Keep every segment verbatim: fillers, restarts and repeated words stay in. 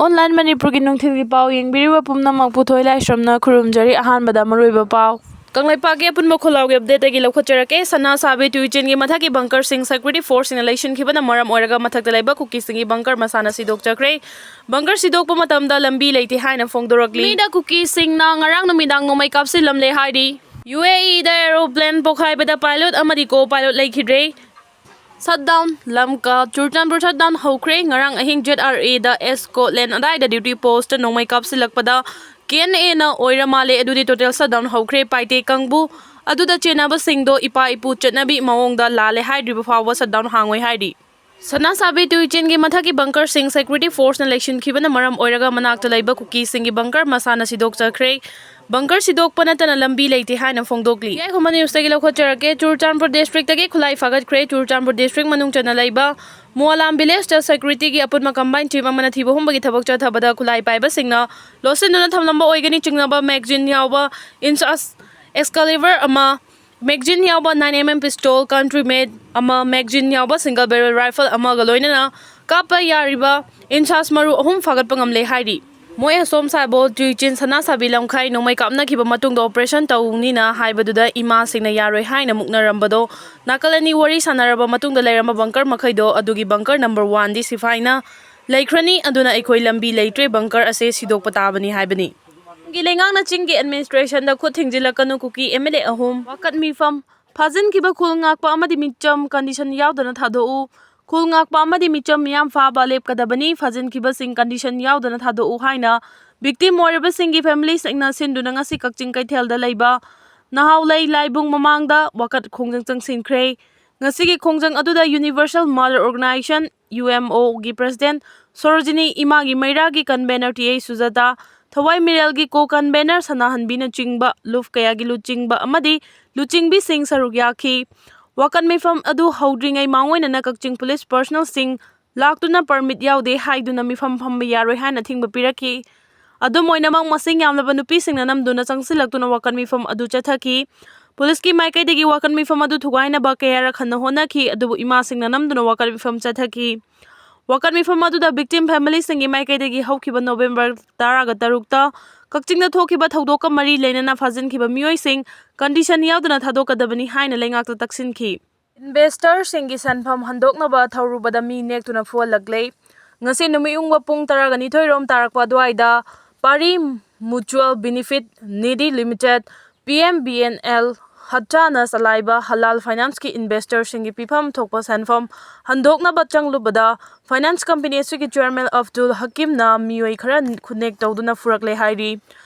Online ꯃꯅꯤꯄꯨꯔꯒꯤ ꯅꯨꯡꯊꯤꯜꯒꯤ ꯄꯥꯎ ꯌꯦꯡꯕꯤꯔꯤꯕ ꯄꯨꯝꯅꯃꯛꯄꯨ ꯊꯣꯏ ꯂꯥꯏꯁ꯭ꯔꯝꯅ ꯈꯨꯔꯨꯝꯖꯔꯤ꯫ ꯑꯍꯥꯟꯕꯗ ꯃꯔꯨꯑꯣꯏꯕ ꯄꯥꯎ꯫ ꯀꯪꯂꯩꯄꯥꯛꯀꯤ ꯑꯄꯨꯟꯕ ꯈꯣꯜꯂꯥꯎꯒꯤ ꯑꯞꯗꯦꯠꯇꯒꯤ ꯂꯧꯈꯠꯆꯔꯛꯀꯦ꯫ ꯁꯅꯥ ꯁꯥꯕꯤ ꯇꯨꯏꯆꯤꯟꯒꯤ ꯃꯊꯛꯀꯤ ꯕꯪꯀꯔꯁꯤꯡ ꯁꯦꯀ꯭ꯌꯨꯔꯤꯇꯤ ꯐꯣꯔꯁꯁꯤꯡꯅ ꯂꯩꯁꯤꯟꯈꯤꯕꯅ ꯃꯔꯝ ꯑꯣꯏꯔꯒ ꯃꯊꯛꯇ ꯂꯩꯕ ꯀꯨꯀꯤꯁꯤꯡꯒꯤ ꯕꯪꯀꯔ ꯃꯁꯥꯅ ꯁꯤꯗꯣꯛꯆꯈ꯭ꯔꯦ꯫ ꯕꯪꯀꯔ ꯁꯤꯗꯣꯛꯄ ꯃꯇꯝꯗ ꯂꯝꯕꯤ ꯂꯩꯇꯦ ꯍꯥꯏꯅ ꯐꯣꯡꯗꯣꯔꯛꯂꯤ꯫ ꯃꯤꯗ ꯀꯨꯀꯤꯁꯤꯡꯅ ꯉꯔꯥꯡ ꯅꯨꯃꯤꯗꯥꯡ ꯅꯣꯡꯃꯩ ꯀꯥꯞꯁꯤꯜꯂꯝꯂꯦ ꯍꯥꯏꯔꯤ꯫ ꯌꯨ ꯑꯦ ꯏꯗ ꯑꯦꯔꯣꯄ꯭ꯂꯦꯟ ꯄꯣꯈꯥꯏꯕꯗ ꯄꯥꯏꯂꯣꯠ ꯑꯃꯗꯤ ꯀꯣ ꯄꯥꯏꯂꯣꯠ ꯂꯩꯈꯤꯗ꯭ꯔꯦ꯫ ꯁꯠꯗꯥꯎꯟ꯫ ꯂꯝꯀꯥ꯫ ꯆꯨꯔꯆꯥꯟꯄꯨꯔ ꯁꯠꯗꯥꯎꯟ ꯍꯧꯈ꯭ꯔꯦ꯫ ꯉꯔꯥꯡ ꯑꯍꯤꯡ ꯖꯦꯠ ꯑꯥꯔ ꯑꯦꯗ ꯑꯦꯁꯀꯣꯠꯂꯦꯟ ꯑꯗꯥꯏꯗ ꯗ꯭ꯌꯨꯇꯤ ꯄꯣꯁꯇ ꯅꯣꯡꯃꯩ ꯀꯥꯞꯁꯤꯜꯂꯛꯄꯗ ꯀꯦ ꯑꯦꯟ ꯑꯦꯅ ꯑꯣꯏꯔ ꯃꯥꯜꯂꯦ꯫ ꯑꯗꯨꯗꯤ ꯇꯣꯇꯦꯜ ꯁꯠꯗꯥꯎꯟ ꯍꯧꯈ꯭ꯔꯦ꯫ ꯄꯥꯏꯇꯦ ꯀꯥꯡꯕꯨ ꯑꯗꯨꯗ ꯆꯦꯟꯅꯕꯁꯤꯡꯗꯣ ꯏꯄꯥ ꯏꯄꯨ ꯆꯠꯅꯕꯤ ꯃꯑꯣꯡꯗ ꯂꯥꯜꯂꯦ ꯍꯥꯏꯗ꯭ꯔꯤꯕ ꯐꯥꯎꯕ ꯁꯠꯗꯥꯎꯟ ꯍꯥꯡꯉꯣꯏ ꯍꯥꯏꯔꯤ꯫ ꯁꯅꯥ ꯁꯥꯕꯤ ꯇꯨꯏꯆꯤꯟꯒꯤ ꯃꯊꯛꯀꯤ ꯕꯪꯀꯔꯁꯤꯡ ꯁꯦꯀ꯭ꯌꯨꯔꯤꯇꯤ ꯐꯣꯔꯁꯅ ꯂꯩꯁꯤꯟꯈꯤꯕꯅ ꯃꯔꯝ ꯑꯣꯏꯔꯒ ꯃꯅꯥꯛꯇ ꯂꯩꯕ ꯀꯨꯀꯤꯁꯤꯡꯒꯤ ꯕꯪꯀꯔ ꯃꯁꯥꯅ ꯁꯤꯗꯣꯛꯆꯈ꯭ꯔꯦ꯫ ꯕꯪꯀꯔ ꯁꯤꯗꯣꯛꯄ ꯅꯠꯇꯅ ꯂꯝꯕꯤ ꯂꯩꯇꯦ ꯍꯥꯏꯅ ꯐꯣꯡꯗꯣꯛꯂꯤ꯫ ꯌꯥꯏꯐꯕ ꯅ꯭ꯌꯨꯁꯇꯒꯤ ꯂꯧꯈꯠꯆꯔꯛꯀꯦ꯫ ꯆꯨꯔꯆꯥꯟꯄꯨꯔ ꯗꯤꯁꯇ꯭ꯔꯤꯛꯇꯒꯤ ꯈꯨꯠꯂꯥꯏ ꯐꯥꯒꯠꯈ꯭ꯔꯦ꯫ ꯆꯨꯔꯆꯥꯟꯄꯨꯔ ꯗꯤꯁꯇ꯭ꯔꯤꯛ ꯃꯅꯨꯡ ꯆꯟꯅ ꯂꯩꯕ ꯃꯣꯂꯥꯝ ꯚꯤꯂꯦꯖꯇ ꯁꯦꯀ꯭ꯌꯨꯔꯤꯇꯤꯒꯤ ꯑꯄꯨꯟꯕ ꯀꯝꯕꯥꯏꯟ ꯇꯤꯝ ꯑꯃꯅ ꯊꯤꯕ ꯍꯨꯝꯕꯒꯤ ꯊꯕꯛ ꯆꯠꯊꯕꯗ ꯈꯨꯠꯂꯥꯏ ꯄꯥꯏꯕꯁꯤꯡꯅ ꯂꯣꯠꯁꯤꯟꯗꯨꯅ ꯊꯝꯂꯝꯕ ꯑꯣꯏꯒꯅꯤ꯫ ꯆꯤꯡꯅꯕ ꯃꯦꯒꯖꯤꯟ ꯌꯥꯎꯕ ꯏꯟꯆꯥꯁ ꯑꯦꯛꯁꯀꯥꯂꯤꯚꯔ ꯑꯃ, ꯃꯦꯒꯖꯤꯟ ꯌꯥꯎꯕ nine M M pistol, country made ꯑꯃ, ꯃꯦꯒꯖꯤꯟ ꯌꯥꯎꯕ ꯁꯤꯡꯒꯜ ꯕꯦꯔꯦꯜ ꯔꯥꯏꯐꯜ ꯑꯃꯒ ꯂꯣꯏꯅꯅ ꯀꯥꯞꯄ ꯌꯥꯔꯤꯕ ꯏꯟꯆꯥꯁ ꯃꯔꯨ ꯑꯍꯨꯝ ꯐꯥꯒꯠꯄ ꯉꯝꯂꯦ ꯍꯥꯏꯔꯤ꯫ ꯃꯣꯏ ꯑꯁꯣꯝ ꯁꯥꯏꯕꯣꯜ, ꯇꯨꯏꯆꯤꯟ, ꯁꯅꯥ ꯁꯥꯕꯤ ꯂꯝꯈꯥꯏ ꯅꯣꯡꯃꯩ ꯀꯥꯞꯅꯈꯤꯕ ꯃꯇꯨꯡꯗ ꯑꯣꯄꯔꯦꯁꯟ ꯇꯧꯅꯤꯅ ꯍꯥꯏꯕꯗꯨꯗ ꯏꯃꯥꯁꯤꯡꯅ ꯌꯥꯔꯣꯏ ꯍꯥꯏꯅ ꯃꯨꯛꯅꯔꯝꯕꯗꯣ ꯅꯥꯀꯜ ꯑꯅꯤ ꯋꯥꯔꯤ ꯁꯥꯟꯅꯔꯕ ꯃꯇꯨꯡꯗ ꯂꯩꯔꯝꯕ ꯕꯪꯀꯔ ꯃꯈꯩꯗꯣ ꯑꯗꯨꯒꯤ ꯕꯪꯀꯔ ꯅꯝꯕꯔ ꯋꯥꯟꯗꯤ ꯁꯤꯐꯥꯏꯅ ꯂꯩꯈ꯭ꯔꯅꯤ, ꯑꯗꯨꯅ ꯑꯩꯈꯣꯏ ꯂꯝꯕꯤ ꯂꯩꯇ꯭ꯔꯦ, ꯕꯪꯀꯔ ꯑꯁꯦ ꯁꯤꯗꯣꯛꯄ ꯇꯥꯕꯅꯤ ꯍꯥꯏꯕꯅꯤ꯫ ꯒꯤ ꯂꯩꯉꯥꯛꯅ ꯆꯤꯡꯒꯤ ꯑꯦꯗꯃꯤꯅꯤꯁꯇ꯭ꯔꯦꯁꯟꯗ ꯈꯨꯠ ꯊꯤꯡꯖꯤꯜꯂꯛꯀꯅꯨ꯫ ꯀꯨꯀꯤ ꯑꯦꯝ ꯑꯦꯜ ꯑꯦ ꯑꯍꯨꯝ꯫ ꯋꯥꯀꯠ ꯃꯤꯐꯝ꯫ ꯐꯥꯖꯤꯟꯈꯤꯕ ꯈꯨꯜ ꯉꯥꯛꯄ ꯑꯃꯗꯤ ꯃꯤꯆꯝ ꯀꯟꯗꯤꯁꯟ ꯌꯥꯎꯗꯅ ꯊꯥꯗꯣꯛꯎ꯫ ꯈꯨꯜ ꯉꯥꯛꯄ ꯑꯃꯗꯤ ꯃꯤꯆꯝ ꯃꯤꯌꯥꯝ ꯐꯥꯕ ꯂꯦꯞꯀꯗꯕꯅꯤ꯫ ꯐꯥꯖꯤꯟꯈꯤꯕꯁꯤꯡ ꯀꯟꯗꯤꯁꯟ ꯌꯥꯎꯗꯅ ꯊꯥꯗꯣꯛꯎ ꯍꯥꯏꯅ ꯚꯤꯛꯇꯤꯝ ꯑꯣꯏꯔꯤꯕꯁꯤꯡꯒꯤ ꯐꯦꯃꯤꯂꯤꯁꯤꯡꯅ ꯁꯤꯟꯗꯨꯅ ꯉꯁꯤ ꯀꯛꯆꯤꯡ ꯀꯩꯊꯦꯜꯗ ꯂꯩꯕ ꯅꯍꯥꯎꯂꯩ ꯂꯥꯏꯕꯨꯡ ꯃꯃꯥꯡꯗ ꯋꯥꯀꯠ ꯈꯣꯡꯖꯪ ꯆꯪꯁꯤꯟꯈ꯭ꯔꯦ꯫ ꯉꯁꯤꯒꯤ ꯈꯣꯡꯖꯪ ꯑꯗꯨꯗ universal mother organisation, U M ꯑꯣꯒꯤ ꯄ꯭ꯔꯦꯁꯤꯗꯦꯟꯠ ꯁꯣꯔꯣꯖꯤꯅꯤ ꯏꯃꯥꯒꯤ ꯃꯩꯔꯥꯒꯤ ꯀꯟꯚꯦꯅꯔ ꯇꯤ ꯑꯩ ꯁꯨꯖꯥꯇꯥ, ꯊꯋꯥꯏ ꯃꯤꯔꯦꯜꯒꯤ ꯀꯣ ꯀꯟꯚꯦꯅꯔ ꯁꯅꯥꯍꯟꯕꯤꯅꯆꯤꯡꯕ ꯂꯨꯞ ꯀꯌꯥꯒꯤ ꯂꯨꯆꯤꯡꯕ ꯑꯃꯗꯤ ꯂꯨꯆꯤꯡꯕꯤꯁꯤꯡ ꯁꯔꯨꯛ ꯌꯥꯈꯤ꯫ ꯋꯥꯀꯠ ꯃꯤꯐꯝ ꯑꯗꯨ ꯍꯧꯗ꯭ꯔꯤꯉꯩ ꯃꯥꯡꯑꯣꯏꯅꯅ ꯀꯛꯆꯤꯡ ꯄꯨꯂꯤꯁ ꯄꯔꯁꯅꯦꯜꯁꯤꯡ ꯂꯥꯛꯇꯨꯅ ꯄꯔꯃꯤꯠ ꯌꯥꯎꯗꯦ ꯍꯥꯏꯗꯨꯅ ꯃꯤꯐꯝ ꯐꯝꯕ ꯌꯥꯔꯣꯏ ꯍꯥꯏꯅ ꯑꯊꯤꯡꯕ ꯄꯤꯔꯛꯈꯤ꯫ ꯑꯗꯨꯝ ꯑꯣꯏꯅꯃꯛ, ꯃꯁꯤꯡ ꯌꯥꯝꯂꯕ ꯅꯨꯄꯤꯁꯤꯡꯅ ꯅꯝꯗꯨꯅ ꯆꯪꯁꯤꯜꯂꯛꯇꯨꯅ ꯋꯥꯀꯠ ꯃꯤꯐꯝ ꯑꯗꯨ ꯆꯠꯊꯈꯤ꯫ ꯄꯨꯂꯤꯁꯀꯤ ꯃꯥꯏꯀꯩꯗꯒꯤ ꯋꯥꯀꯠ ꯃꯤꯐꯝ ꯑꯗꯨ ꯊꯨꯒꯥꯏꯅꯕ ꯀꯌꯥꯔꯛ ꯍꯟꯅ ꯍꯣꯠꯅꯈꯤ, ꯑꯗꯨꯕꯨ ꯏꯃꯥꯁꯤꯡꯅ ꯅꯝꯗꯨꯅ ꯋꯥꯀꯠ ꯃꯤꯐꯝ ꯆꯠꯊꯈꯤ꯫ ꯋꯥꯀꯠ ꯃꯤꯐꯝ ꯑꯗꯨꯗ victim familyꯁꯤꯡꯒꯤ ꯃꯥꯏꯀꯩꯗꯒꯤ ꯍꯧꯈꯤꯕ November ꯇꯔꯥꯒ ꯇꯔꯨꯛꯇ ꯀꯛꯆꯤꯡꯗ ꯊꯣꯛꯈꯤꯕ ꯊꯧꯗꯣꯛꯀ ꯃꯔꯤ ꯂꯩꯅꯅ ꯐꯥꯖꯤꯟꯈꯤꯕ ꯃꯤꯑꯣꯏꯁꯤꯡ condition ꯌꯥꯎꯗꯅ ꯊꯥꯗꯣꯛꯀꯗꯕꯅꯤ ꯍꯥꯏꯅ ꯂꯩꯉꯥꯛꯇ ꯇꯛꯁꯤꯟꯈꯤ꯫ Investorꯁꯤꯡꯒꯤ ꯁꯦꯟꯐꯝ ꯍꯟꯗꯣꯛꯅꯕ ꯊꯧꯔꯨꯕꯗ ꯃꯤ ꯅꯦꯛꯇꯨꯅ ꯐꯨꯍꯜꯂꯛꯂꯦ꯫ ꯉꯁꯤ ꯅꯨꯃꯤꯠꯌꯨꯡꯕ ꯄꯨꯡ ꯇꯔꯥꯒ ꯅꯤꯊꯣꯏ ꯔꯣꯝ ꯇꯥꯔꯛꯄ ꯑꯗꯨꯋꯥꯏꯗ ꯄꯥꯔꯤ Mutual Benefit Nidhi Limited, P M B N L, ꯍꯠꯆꯥꯅ ꯆꯂꯥꯏꯕ ꯍꯂꯥꯜ ꯐꯥꯏꯅꯥꯟꯁꯀꯤ investorꯁꯤꯡꯒꯤ ꯄꯤꯐꯝ ꯊꯣꯛꯄ ꯁꯦꯟꯐꯝ ꯍꯟꯗꯣꯛꯅꯕ ꯆꯪꯂꯨꯕꯗ finance company ꯑꯁꯤꯒꯤ chairman ꯑꯕꯗꯨꯜ ꯍꯀꯤꯝꯅ ꯃꯤꯑꯣꯏ ꯈꯔ ꯈꯨꯅꯦꯛ ꯇꯧꯗꯨꯅ ꯐꯨꯔꯛꯂꯦ ꯍꯥꯏꯔꯤ꯫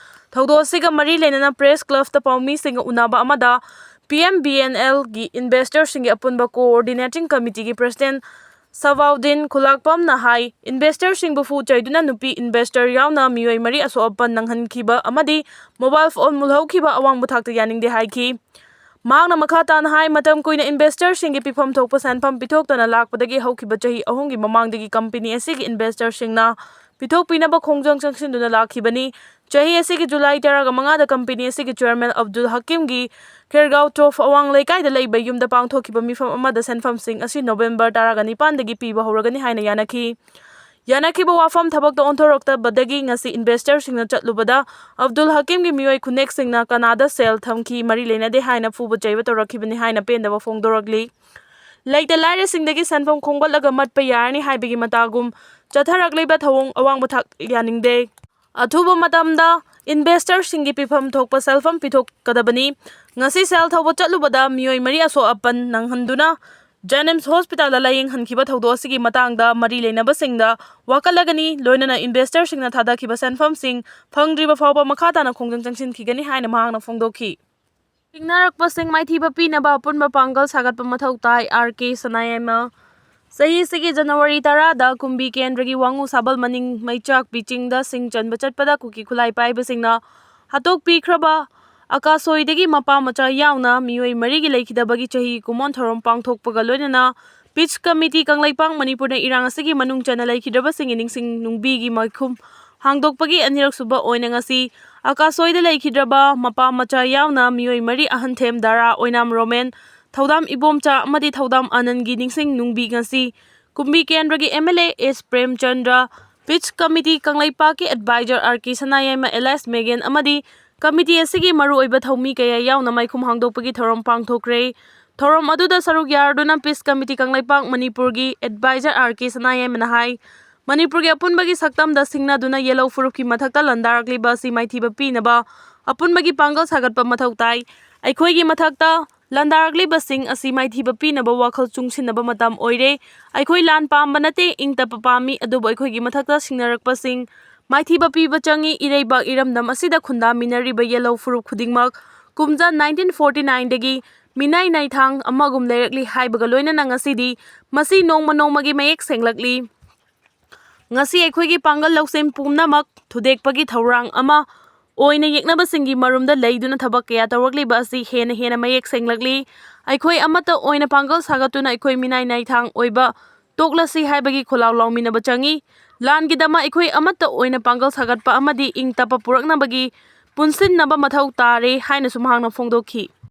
ꯊꯧꯗꯣꯛ ꯑꯁꯤꯒ ꯃꯔꯤ ꯂꯩꯅꯅ press clubꯇ ꯄꯥꯎꯃꯤꯁꯤꯡꯒ ꯎꯅꯕ ꯑꯃꯗ P M B N Lꯒꯤ investorꯁꯤꯡꯒꯤ ꯑꯄꯨꯟꯕ coordinating committeeꯒꯤ president ꯁꯕꯥꯎꯗꯤꯟ ꯈꯨꯂꯥꯛꯄꯝꯅ ꯍꯥꯏ, investorꯁꯤꯡꯕꯨ ꯐꯨ ꯆꯩꯗꯨꯅ ꯅꯨꯄꯤ investor ꯌꯥꯎꯅ ꯃꯤꯑꯣꯏ ꯃꯔꯤ ꯑꯁꯣꯛ ꯑꯄꯟ ꯅꯪꯍꯟꯈꯤꯕ ꯑꯃꯗꯤ mobile phone ꯃꯨꯜꯍꯧꯈꯤꯕ ꯑꯋꯥꯡꯕ ꯊꯥꯛꯇ ꯌꯥꯅꯤꯡꯗꯦ ꯍꯥꯏꯈꯤ꯫ ꯃꯍꯥꯛꯅ ꯃꯈꯥ ꯇꯥꯅ ꯍꯥꯏ, ꯃꯇꯝ ꯀꯨꯏꯅ investorꯁꯤꯡꯒꯤ ꯄꯤꯐꯝ ꯊꯣꯛꯄ ꯁꯦꯟꯐꯝ ꯄꯤꯊꯣꯛꯇꯅ ꯂꯥꯛꯄꯗꯒꯤ ꯍꯧꯈꯤꯕ ꯆꯍꯤ ꯑꯍꯨꯝꯒꯤ ꯃꯃꯥꯡꯗꯒꯤ company ꯑꯁꯤꯒꯤ investorꯁꯤꯡꯅ ꯄꯤꯊꯣꯛꯄꯤꯅꯕ ꯈꯣꯡꯖꯪ ꯆꯪꯁꯤꯟꯗꯨꯅ ꯂꯥꯛꯈꯤꯕꯅꯤ꯫ ꯆꯍꯤ ꯑꯁꯤꯒꯤ July ꯇꯔꯥꯒ ꯃꯉꯥꯗ company ꯑꯁꯤꯒꯤ chairman ꯑꯕꯗꯨꯜ ꯍꯀꯤꯝꯒꯤ ꯈꯦꯔꯒꯥꯎ ꯇꯣꯐ ꯑꯋꯥꯡ ꯂꯩꯀꯥꯏꯗ ꯂꯩꯕ ꯌꯨꯝꯗ ꯄꯥꯡꯊꯣꯛꯈꯤꯕ ꯃꯤꯐꯝ ꯑꯃꯗ ꯁꯦꯟꯐꯝꯁꯤꯡ ꯑꯁꯤ November ꯇꯔꯥꯒ ꯅꯤꯄꯥꯟꯗꯒꯤ ꯄꯤꯕ ꯍꯧꯔꯒꯅꯤ ꯍꯥꯏꯅ ꯌꯥꯅꯈꯤ꯫ ꯌꯥꯅꯈꯤꯕ ꯋꯥꯐꯝ ꯊꯕꯛꯇ ꯑꯣꯟꯊꯣꯔꯛꯇꯕꯗꯒꯤ ꯉꯁꯤ investorꯁꯤꯡꯅ ꯆꯠꯂꯨꯕꯗ ꯑꯕꯗꯨꯜ ꯍꯀꯤꯝꯒꯤ ꯃꯤꯑꯣꯏ ꯈꯨꯅꯦꯛꯁꯤꯡꯅ ꯀꯅꯥꯗ ꯁꯦꯜ ꯊꯝꯈꯤ, ꯃꯔꯤ ꯂꯩꯅꯗꯦ ꯍꯥꯏꯅ ꯐꯨꯕ ꯆꯩꯕ ꯇꯧꯔꯛꯈꯤꯕꯅꯤ ꯍꯥꯏꯅ ꯄꯦꯟꯗꯕ ꯐꯣꯡꯗꯣꯔꯛꯂꯤ꯫ ꯂꯩꯇ ꯂꯥꯏꯔꯁꯤꯡꯗꯒꯤ ꯁꯦꯟꯐꯝ ꯈꯣꯝꯒꯠꯂꯒ ꯃꯠꯄ ꯌꯥꯔꯅꯤ ꯍꯥꯏꯕꯒꯤ ꯃꯇꯥꯒꯨꯝ ꯆꯠꯊꯔꯛꯂꯤꯕ ꯊꯧꯑꯣꯡ ꯑꯋꯥꯡꯕ ꯊꯥꯛ ꯌꯥꯅꯤꯡꯗꯦ꯫ ꯑꯊꯨꯕ ꯃꯇꯝꯗ investorꯁꯤꯡꯒꯤ ꯄꯤꯐꯝ ꯊꯣꯛꯄ ꯁꯦꯜꯐꯝ ꯄꯤꯊꯣꯛꯀꯗꯕꯅꯤ꯫ ꯉꯁꯤ ꯁꯦꯜ ꯊꯧꯕ ꯆꯠꯂꯨꯕꯗ ꯃꯤꯑꯣꯏ ꯃꯔꯤ ꯑꯁꯣꯛ ꯑꯄꯟ ꯅꯪꯍꯟꯗꯨꯅ JNIMS hospitalꯗ ꯂꯥꯌꯦꯡꯍꯟꯈꯤꯕ ꯊꯧꯗꯣꯛ ꯑꯁꯤꯒꯤ ꯃꯇꯥꯡꯗ ꯃꯔꯤ ꯂꯩꯅꯕꯁꯤꯡꯗ ꯋꯥꯀꯠꯂꯒꯅꯤ, ꯂꯣꯏꯅꯅ investorꯁꯤꯡꯅ ꯊꯥꯗꯈꯤꯕ ꯁꯦꯟꯐꯝꯁꯤꯡ ꯐꯪꯗ꯭ꯔꯤꯕ ꯐꯥꯎꯕ ꯃꯈꯥ ꯇꯥꯅ ꯈꯣꯡꯖꯪ ꯆꯪꯁꯤꯟꯈꯤꯒꯅꯤ ꯍꯥꯏꯅ ꯃꯍꯥꯛꯅ ꯐꯣꯡꯗꯣꯛꯈꯤ꯫ ꯆꯤꯡꯅꯔꯛꯄꯁꯤꯡ ꯃꯥꯏꯊꯤꯕ ꯄꯤꯅꯕ ꯑꯄꯨꯟꯕ ꯄꯥꯡꯒꯜ ꯁꯥꯒꯠꯄ ꯃꯊꯧ ꯇꯥꯏ, R K ꯁꯅꯥꯌꯥꯏꯃ꯫ ꯆꯍꯤ ꯑꯁꯤꯒꯤ January ꯇꯔꯥꯗ ꯀꯨꯝꯕꯤ ꯀꯦꯟꯗ꯭ꯔꯒꯤ ꯋꯥꯉꯨ ꯁꯥꯕꯜ ꯃꯅꯤꯡ ꯃꯩꯆꯥꯛꯄꯤ ꯆꯤꯡꯗ ꯁꯤꯡ ꯆꯟꯕ ꯆꯠꯄꯗ ꯀꯨꯀꯤ ꯈꯨꯠꯂꯥꯏ ꯄꯥꯏꯕꯁꯤꯡꯅ ꯍꯥꯠꯇꯣꯛꯄꯤꯈ꯭ꯔꯕ ꯑꯀꯥꯁꯣꯏꯗꯒꯤ ꯃꯄꯥ ꯃꯆꯥ ꯌꯥꯎꯅ ꯃꯤꯑꯣꯏ ꯃꯔꯤꯒꯤ ꯂꯩꯈꯤꯗꯕꯒꯤ ꯆꯍꯤ ꯀꯨꯃꯣꯟ ꯊꯧꯔꯝ ꯄꯥꯡꯊꯣꯛꯄꯒ ꯂꯣꯏꯅꯅ Peace Committee ꯀꯪꯂꯩꯄꯥꯛ ꯃꯅꯤꯄꯨꯔꯅ ꯏꯔꯥꯡ ꯑꯁꯤꯒꯤ ꯃꯅꯨꯡ ꯆꯟꯅ ꯂꯩꯈꯤꯗ꯭ꯔꯕꯁꯤꯡꯒꯤ ꯅꯤꯡꯁꯤꯡ ꯅꯨꯡꯕꯤꯒꯤ ꯃꯥꯏꯈꯨꯝ ꯍꯥꯡꯗꯣꯛꯄꯒꯤ ꯑꯅꯤꯔꯛꯁꯨꯕ ꯑꯣꯏꯅ ꯉꯁꯤ ꯑꯀꯥꯁꯣꯏꯗ ꯂꯩꯈꯤꯗ꯭ꯔꯕ ꯃꯄꯥ ꯃꯆꯥ ꯌꯥꯎꯅ ꯃꯤꯑꯣꯏ ꯃꯔꯤ, ꯑꯍꯟꯊꯦꯝ ꯗꯥꯔꯥ, ꯑꯣꯏꯅꯥꯝ ꯔꯣꯃꯦꯟ, ꯊꯧꯗꯥꯝ ꯏꯕꯣꯝꯆꯥ ꯑꯃꯗꯤ ꯊꯧꯗꯥꯝ ꯑꯅꯟꯒꯤ ꯅꯤꯡꯁꯤꯡ ꯅꯨꯡꯕꯤ ꯉꯁꯤ ꯀꯨꯝꯕꯤ ꯀꯦꯟꯗ꯭ꯔꯒꯤ M L A S Premchandra, peace committee ꯀꯪꯂꯩꯄꯥꯛꯀꯤ advisor R K Sanayaima alias Megen ꯑꯃꯗꯤ ꯀꯃꯤꯇꯤ ꯑꯁꯤꯒꯤ ꯃꯔꯨꯑꯣꯏꯕ ꯊꯧꯃꯤ ꯀꯌꯥ ꯌꯥꯎꯅ ꯃꯥꯏꯈꯨꯝ ꯍꯥꯡꯗꯣꯛꯄꯒꯤ ꯊꯧꯔꯝ ꯄꯥꯡꯊꯣꯛꯈ꯭ꯔꯦ꯫ ꯊꯧꯔꯝ ꯑꯗꯨꯗ ꯁꯔꯨꯛ ꯌꯥꯔꯗꯨꯅ ꯄꯤꯁ ꯀꯃꯤꯇꯤ ꯀꯪꯂꯩꯄꯥꯛ ꯃꯅꯤꯄꯨꯔꯒꯤ ꯑꯦꯗꯚꯥꯏꯖꯔ R K ꯁꯅꯥꯌꯥꯏꯃꯅ ꯍꯥꯏ, ꯃꯅꯤꯄꯨꯔꯒꯤ ꯑꯄꯨꯟꯕꯒꯤ ꯁꯛꯇꯝꯗ ꯁꯤꯡꯅꯗꯨꯅ ꯌꯦꯜꯂꯧ ꯐꯨꯔꯨꯞꯀꯤ ꯃꯊꯛꯇ ꯂꯥꯟꯗꯥꯔꯛꯂꯤꯕ ꯑꯁꯤ ꯃꯥꯏꯊꯤꯕ ꯄꯤꯅꯕ ꯑꯄꯨꯟꯕꯒꯤ ꯄꯥꯡꯒꯜ ꯁꯥꯒꯠꯄ ꯃꯊꯧ ꯇꯥꯏ꯫ ꯑꯩꯈꯣꯏꯒꯤ ꯃꯊꯛꯇ ꯂꯥꯟꯗꯥꯔꯛꯂꯤꯕꯁꯤꯡ ꯑꯁꯤ ꯃꯥꯏꯊꯤꯕ ꯄꯤꯅꯕ ꯋꯥꯈꯜ ꯆꯨꯡꯁꯤꯟꯅꯕ ꯃꯇꯝ ꯑꯣꯏꯔꯦ꯫ ꯑꯩꯈꯣꯏ ꯂꯥꯟ ꯄꯥꯝꯕ ꯅꯠꯇꯦ, ꯏꯪ ꯇꯞꯄ ꯄꯥꯝꯃꯤ, ꯑꯗꯨꯕꯨ ꯑꯩꯈꯣꯏꯒꯤ ꯃꯊꯛꯇ ꯁꯤꯡꯅꯔꯛꯄꯁꯤꯡ ꯃꯥꯏꯊꯤꯕ ꯄꯤꯕ ꯆꯪꯏ꯫ ꯏꯔꯩꯕꯥꯛ ꯏꯔꯝꯗꯝ ꯑꯁꯤꯗ ꯈꯨꯟꯗꯥꯃꯤꯟꯅꯔꯤꯕ ꯌꯦꯜꯂꯧ ꯐꯨꯔꯨꯞ ꯈꯨꯗꯤꯡꯃꯛ ꯀꯨꯝꯖꯥ nineteen forty nineꯗꯒꯤ ꯃꯤꯅꯥꯏ ꯅꯥꯏꯊꯥꯡ ꯑꯃꯒꯨꯝ ꯂꯩꯔꯛꯂꯤ ꯍꯥꯏꯕꯒ ꯂꯣꯏꯅꯅ ꯉꯁꯤꯗꯤ ꯃꯁꯤ ꯅꯣꯡꯃ ꯅꯣꯡꯃꯒꯤ ꯃꯌꯦꯛ ꯁꯦꯡꯂꯛꯂꯤ꯫ ꯉꯁꯤ ꯑꯩꯈꯣꯏꯒꯤ ꯄꯥꯡꯒꯜ ꯂꯧꯁꯤꯡ ꯄꯨꯝꯅꯃꯛ ꯊꯨꯗꯦꯛꯄꯒꯤ ꯊꯧꯔꯥꯡ ꯑꯃ ꯑꯣꯏꯅ ꯌꯦꯛꯅꯕꯁꯤꯡꯒꯤ ꯃꯔꯨꯝꯗ ꯂꯩꯗꯨꯅ ꯊꯕꯛ ꯀꯌꯥ ꯇꯧꯔꯛꯂꯤꯕ ꯑꯁꯤ ꯍꯦꯟꯅ ꯍꯦꯟꯅ ꯃꯌꯦꯛ ꯁꯦꯡꯂꯛꯂꯤ꯫ ꯑꯩꯈꯣꯏ ꯑꯃꯠꯇ ꯑꯣꯏꯅ ꯄꯥꯡꯒꯜ ꯁꯥꯒꯠꯇꯨꯅ ꯑꯩꯈꯣꯏ ꯃꯤꯅꯥꯏ ꯅꯥꯏꯊꯥꯡ ꯑꯣꯏꯕ ꯇꯣꯛꯂꯁꯤ ꯍꯥꯏꯕꯒꯤ ꯈꯣꯜꯂꯥꯎ ꯂꯥꯎꯃꯤꯟꯅꯕ ꯆꯪꯏ꯫ ꯂꯥꯟꯒꯤꯗꯃꯛ ꯑꯩꯈꯣꯏ ꯑꯃꯠꯇ ꯑꯣꯏꯅ ꯄꯥꯡꯒꯜ ꯁꯥꯒꯠꯄ ꯑꯃꯗꯤ ꯏꯪ ꯇꯞꯄ ꯄꯨꯔꯛꯅꯕꯒꯤ ꯄꯨꯟꯁꯤꯟꯅꯕ ꯃꯊꯧ ꯇꯥꯔꯦ ꯍꯥꯏꯅꯁꯨ ꯃꯍꯥꯛꯅ ꯐꯣꯡꯗꯣꯛꯈꯤ꯫